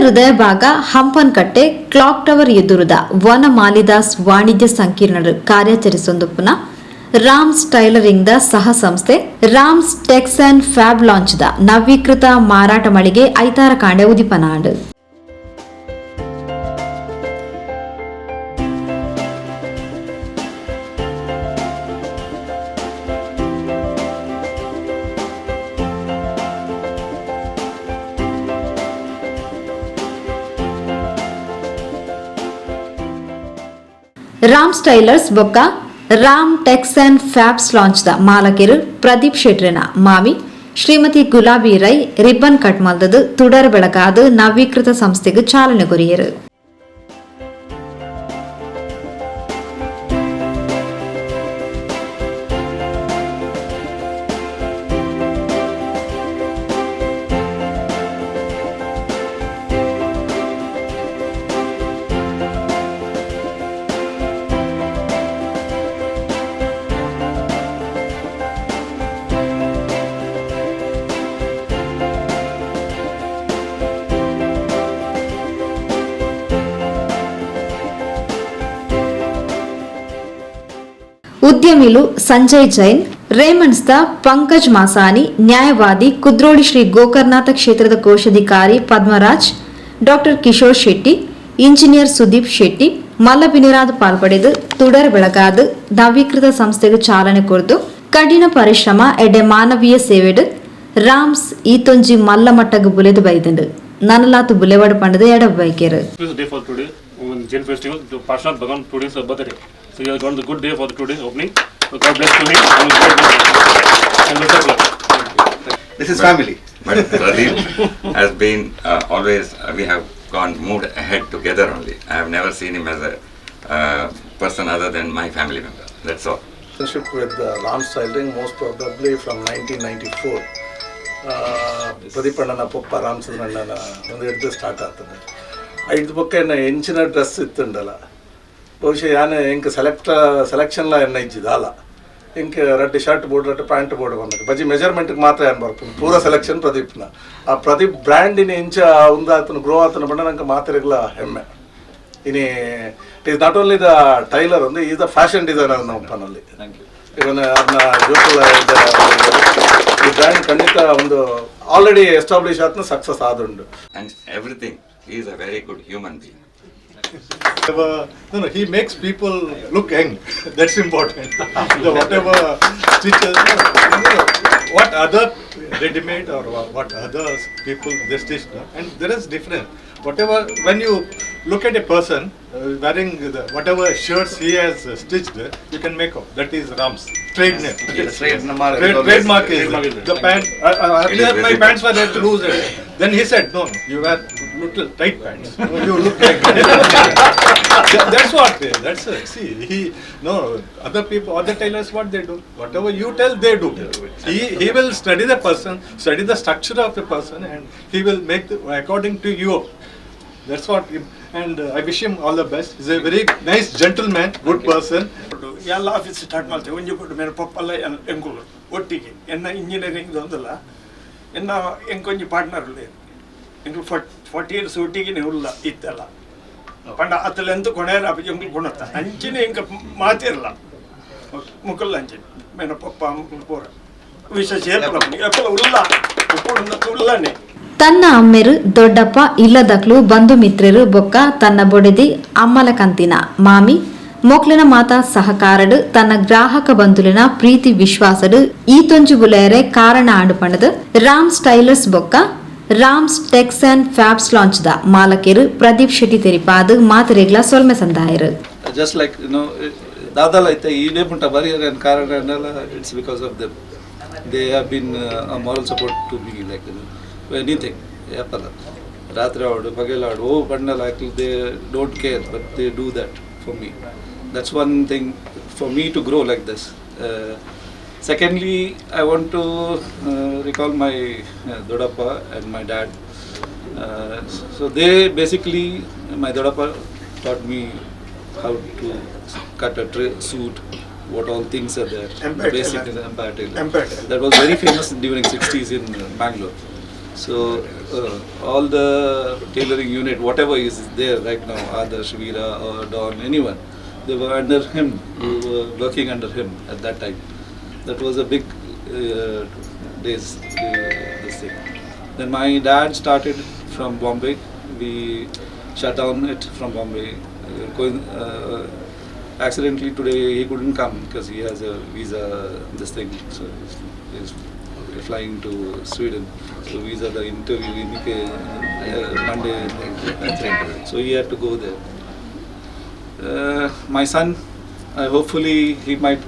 ಹೃದಯ ಭಾಗ Hampankatta clock tower ಎದುರುದ ವನ ಮಾಲಿದಾಸ್ ವಾಣಿಜ್ಯ ಸಂಕೀರ್ಣ ಕಾರ್ಯಾಚರಿಸೊಂದುಪ್ಪುನ ರಾಮ್ಸ್ ಟೈಲರಿಂಗ್ the ಸಹ ಸಂಸ್ಥೆ Rams text and Fab launch the ನವೀಕೃತ ಮಾರಾಟ ಮಳಿಗೆ ಐತಾರ ಕಾಂಡೆ ಉದಿಪನಾಂಡ್. ರಾಮ್ಸ್ ಟೈಲರ್ಸ್ ಬೊಕ್ಕ Ram tex and fabs launch the ಮಾಲಕೆರು ಪ್ರದೀಪ್ ಶೆಟ್ರೆನ ಮಾಮಿ ಶ್ರೀಮತಿ ಗುಲಾಬಿ ರೈ ರಿಬ್ಬನ್ ಕಟ್ ಮಲ್ದದು ತುಡರ್ ಬೆಳಗಾದ ನವೀಕೃತ ಸಂಸ್ಥೆಗೆ ಚಾಲನೆ ಕೊರಿಯರು. ಉದ್ಯಮಿಲು Sanjay Jain, Raymonds the Pankaj Masani, ನ್ಯಾಯವಾದಿ, ಕುದ್ರೋಳಿ ಶ್ರೀ ಗೋಕರ್ಣನಾಥ ಕ್ಷೇತ್ರದ ಕೋಶಾಧಿಕಾರಿ ಪದ್ಮರಾಜ್, ಡಾಕ್ಟರ್ ಕಿಶೋರ್ ಶೆಟ್ಟಿ, ಇಂಜಿನಿಯರ್ ಸುದೀಪ್ ಶೆಟ್ಟಿ ಮಲ್ಲಬಿನಿರಾದ್ ಪಾಲ್ಪಡೆದು ತುಡರ್ ಬೆಳಗಾದ್ ನವೀಕೃತ ಸಂಸ್ಥೆಗೆ ಚಾಲನೆ ಕೊರ್ದು, ಕಠಿಣ ಪರಿಶ್ರಮ ಎಡ್ಡೆ ಮಾನವೀಯ ಸೇವೆಡ್ ರಾಮ್ಸ್ ಈತೊಂಜಿ ಮಲ್ಲ ಮಟ್ಟಗ್ ಬುಲೆದು ಬೈದಂಡು, ನನಲಾತು ಬುಲೆವಡ್ ಪಂಡದು ಎಡ ಬೈಕೇರು. This is the day for today, when Jain festival, the Parshvanath Bhagwan today's birthday. So he has got the good day for the today's opening. So God bless to him and God bless him. And best of luck. This is family. But Pradeep has been always, we have gone, moved ahead together only. I have never seen him as a person other than my family member. That's all. Relationship with Ram Styling most probably from 1994. ಪ್ರದೀಪಣ್ಣನ ಪೊಪ್ಪ ರಾಮಚಂದ್ರಣ್ಣನ ಒಂದು ಹಿಡ್ದು start ಆಗ್ತದೆ. ಐದು ಬೊಕ್ಕ ಎನ್ನ ಎಂಚಿನ dress ಇತ್ತುಂಡಲ್ಲ, ಬಹುಶಃ ಯಾನೆ ಎಂಕ್ ಸೆಲೆಕ್ಷನ್ಲ ಎನ್ನ ಇಜ್ಜಿದ ಅಲ್ಲ. ಎಂಕ್ ರಡ್ಡ್ ಶರ್ಟ್ ಬೋರ್ಡ್, ರಡ್ಡ್ ಪ್ಯಾಂಟ್ ಬೋರ್ಡ್ ಬಂದಕ್ಕೆ ಬಜಿ ಮೆಜರ್ಮೆಂಟ್ಗೆ ಮಾತ್ರ ಏನು ಬರ್ಪುಂಡು. ಪೂರ ಸೆಲೆಕ್ಷನ್ ಪ್ರದೀಪ್ನ. ಆ ಪ್ರದೀಪ್ ಬ್ರ್ಯಾಂಡಿನ ಎಂಚ ಉಂದಾತನ, ಗ್ರೋ ಆತನ ಬಣ್ಣ ನಂಗೆ ಮಾತೆರೆಗ್ಲ ಹೆಮ್ಮೆ. ಇನಿ it is not only the tailor ಒಂದು, is the fashion designer ನಮ್ಮಪ್ಪನಲ್ಲಿ. ಇವನ್ ಅದನ್ನ ಜೋಕುಲ ಈ ಬ್ರ್ಯಾಂಡ್ ಖಂಡಿತ ಒಂದು ಆಲ್ರೆಡಿ ಎಸ್ಟಾಬ್ಲಿಷ್ ಆತ್ನ, ಸಕ್ಸಸ್ ಆದುಂಡು. And everything, he is a very good human being. Whatever, no, he makes people look young. That's important. The whatever stitches, what other ready-made or what others people they stitch, no? And there is difference. Whatever, when you look at a person wearing the whatever shirts he has stitched, you can make out that is Ram's trade name. Yes, trademark is always- Trademark is Trademark is there. the pant. Earlier It is my visible. Pants were little loose. Then he said, No, no, you wear little tight pants. No, you look like That's what. That's it. See, he no other people, other tailors, what they do? Whatever you tell, they do. He will study the person, study the structure of the person, and he will make the, according to you. That's what. And I wish him all the best. He's a very nice gentleman, good person. ಎಲ್ಲ office start ಮಾಡ್ತೇವೆ. ಒಂಜಿ ಕೊಟ್ಟು ಮೇರೆ ಪಪ್ಪಲ್ಲ ಎಂಕುಲು ಒಟ್ಟಿಗೆ ಎನ್ನ engineering ಒಂದಲ್ಲ, ಎನ್ನ ಎಂಕೊಂಜಿ ಪಾರ್ಟ್ನರ್ ಉಳ್ಳೆ. ಎಂಕುಲು 40 ಇಯರ್ಸ್ ಒಟ್ಟಿಗೆ ಉಲ್ಲ ಇತ್ತಲ್ಲ. ಪಂಡ ಅತ್ತಲ ಎಂತ ಕೊಣೇರ ಎಂಕುಲು ಕೊಣತ್ತ ಅಂಚಿನ ಎಂಕ ಮಾತಿರಲ್ಲ ಮುಕುಲ್ಲ ಅಂಚಿನ ಮೇನ ಪಪ್ಪ ಮುಕುಲು ಪೂರ ವಿಶೇಷ ಏಪಲ ಏಪಲ ಉಲ್ಲ ಉಪ್ಪುಡು ಉಲ್ಲನೆ. ತನ್ನ ಅಮ್ಮೆರು, ದೊಡ್ಡಪ್ಪ, ಇಲ್ಲದಕ್ಲು, ಬಂಧು ಮಿತ್ರರು ಬೊಕ್ಕ ತನ್ನ ಬೊಡೆದಿ ಅಮ್ಮಲ ಕಂತಿನ ಮಾಮಿ ಮೊಕ್ಲಿನ ಮಾತಾ ಸಹಕಾರಡು, ತನ್ನ ಗ್ರಾಹಕ ಬಂಧುಲಿನ ಪ್ರೀತಿ ವಿಶ್ವಾಸಡು ಈ ತೊಂಜು ಬುಲೆಯರೆ ಕಾರಣ ಆಂಡು ಪಂಡದು ರಾಮ್ ಸ್ಟೈಲರ್ಸ್ ಬೊಕ್ಕ Rams text and fabs launch the ಮಾಲಕೆರು ಪ್ರದೀಪ್ ಶೆಟ್ಟಿ ತೆರಿಪಾದು ಮಾತರೆಗ್ಲ ಸೊಲ್ಮೆ ಸಂದಾಯರು. ಜಸ್ಟ್ ಲೈಕ್ you know ದಾದಾಲ ಐತೆ ಈ ಮುಟ್ಟ ಬರಿಯರ್ ಕಾರಣ it's because of them. They have been moral support to me, like anything. ಏಪಲ ರಾತ್ರಿ ಆಡು, ಪಗೆಲಾಡು, ಓ ಬಂಡಲ್ ಹಾಕಿ, they don't care, but they do that for me. That's one thing for me to grow like this. Secondly, I want to recall my ದೊಡ್ಡಪ್ಪ and my dad. So they basically, my ದೊಡ್ಡಪ್ಪ taught me how to cut a suit, what all things are there. Empire Basic tailor. Empire tailor. Empire tailor. That was very famous during 60s in Bangalore. So all the tailoring unit, whatever is there right now, Adarsh, Veera or Don, anyone, they were under him, they were working under him at that time. That was a big days, this thing. Then my dad started from Bombay. We shut down it from Bombay. Accidentally today he couldn't come because he has a visa, this thing. So he's flying to Sweden. So visa, the interview in Monday. So he had to go there. My son, hopefully he might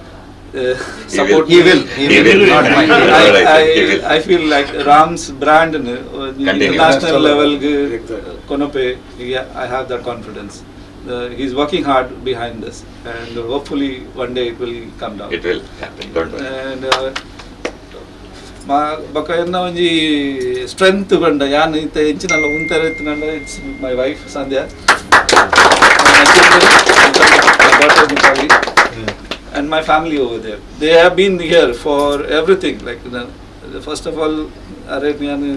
support. He will. He He will. will. Not my. He will. I, He will. I feel like Ram's brand Continue. International level Exactly. ಕೊನಪೆ. Yeah, I have that confidence. He's working hard behind this, and hopefully one day it will come down. It will happen, don't worry. And ಮಾ ಬೊಕ ಎನ್ನ ಒಂಜಿ strength ಪಂಡ ಯಾನ್ ಇತ್ತೆ ಎಂಚಿನಲ್ಲ ಉಂತೆರೆ ಇತ್ತಿನಂಡ, it's my wife Sandhya, daughter Mutali, and my family over there. They have been here for everything. Like, first of all, Aranyani,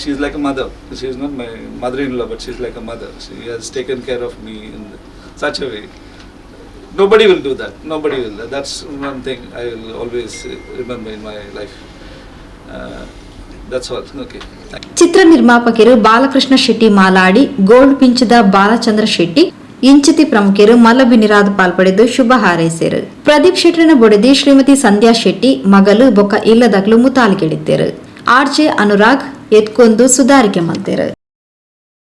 she's like a mother. She is not my mother-in-law, but she's like a mother. She has taken care of me in such a way. Nobody will do that. Nobody will. That's one thing I will always remember in my life. That's all. Okay. Thank you. ಚಿತ್ರ ನಿರ್ಮಾಪಕರು Balakrishna Shetty Maladi, gold ಪಿಂಚದ Balachandra Shetty ಇಂಚಿತಿ ಪ್ರಮುಖರು ಮಲ್ಲಬಿನಿರಾದ್ ಪಾಲ್ಪಡೆದು ಶುಭ ಹಾರೈಸಿರು. ಪ್ರದೀಪ್ ಶೆಟ್ಟರನ ಬೊಡೆದಿ ಶ್ರೀಮತಿ ಸಂಧ್ಯಾ ಶೆಟ್ಟಿ, ಮಗಲು ಬೊಕ್ಕ ಇಲ್ಲದಕ್ಲು ಮುತಾಲಿಕೆಡಿತ್ತೇರು. RJ Anurag ಎತ್ಕೊಂದು ಸುಧಾರಿಕೆ ಮಲ್ತೇರು.